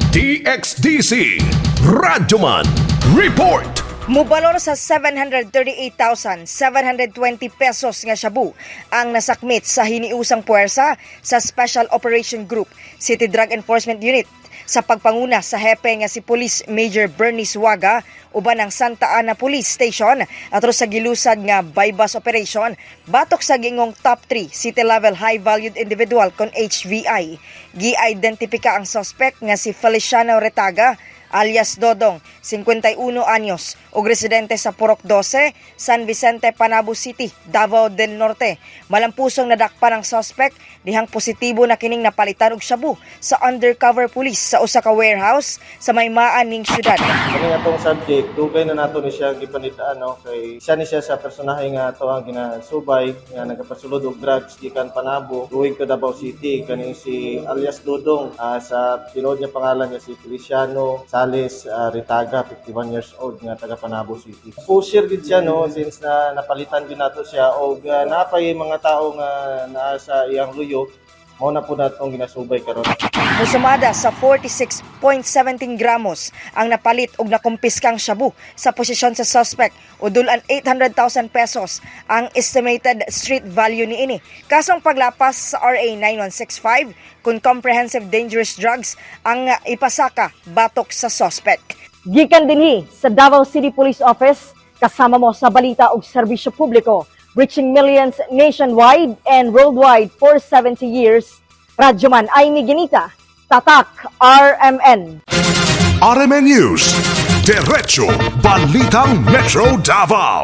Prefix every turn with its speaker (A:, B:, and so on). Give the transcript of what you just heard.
A: DXDC Radyoman Report.
B: Mubalor sa 738,720 pesos nga shabu ang nasakmit sa hiniusang puwersa sa Special Operation Group City Drug Enforcement Unit sa pagpanguna sa hepe nga si Police Major Bernie Suaga uban ang Santa Ana Police Station atros sa gilusad nga buy-bust operation batok sa giingong top 3 city level high valued individual kon HVI. Gi-identipika ang suspect nga si Feliciano Retaga alias Dodong, 51 anyos, ug residente sa Purok 12, San Vicente, Panabo City, Davao del Norte. Malampusong nadakpan ang suspect dihang positibo na kining napalitan og shabu sa undercover police sa usa ka warehouse sa maymaan ning syudad.
C: Kani atong subject, dugay na nato ni siya gipanitaan, no, kay siya ni siya sa personahe nga ato ang ginasubay nga nagapasulod og drugs gikan Panabo going to Davao City, kaning si alias Dodong, sa tinuod niya pangalan niya si Feliciano Sales Ritaga, 51 years old, nga taga Panabo City. Pusher gid siya, no, since na napalitan gid nato siya og napay mga tao nga naa sa iyang luyo, mao na po natong ginasubay karon.
B: Musumada sa 46.17 gramos ang napalit og nakumpiskang shabu sa posisyon sa suspect o dulan 800,000 pesos ang estimated street value niini. Kasong paglapas sa RA 9165 kun comprehensive dangerous drugs ang ipasaka batok sa suspect. Gikan dinhi sa Davao City Police Office, kasama mo sa balita ug serbisyo publiko, reaching millions nationwide and worldwide for 70 years. Radyoman Aimee Ginita, Tatak RMN.
A: RMN News. Diretso Balitang Metro Davao.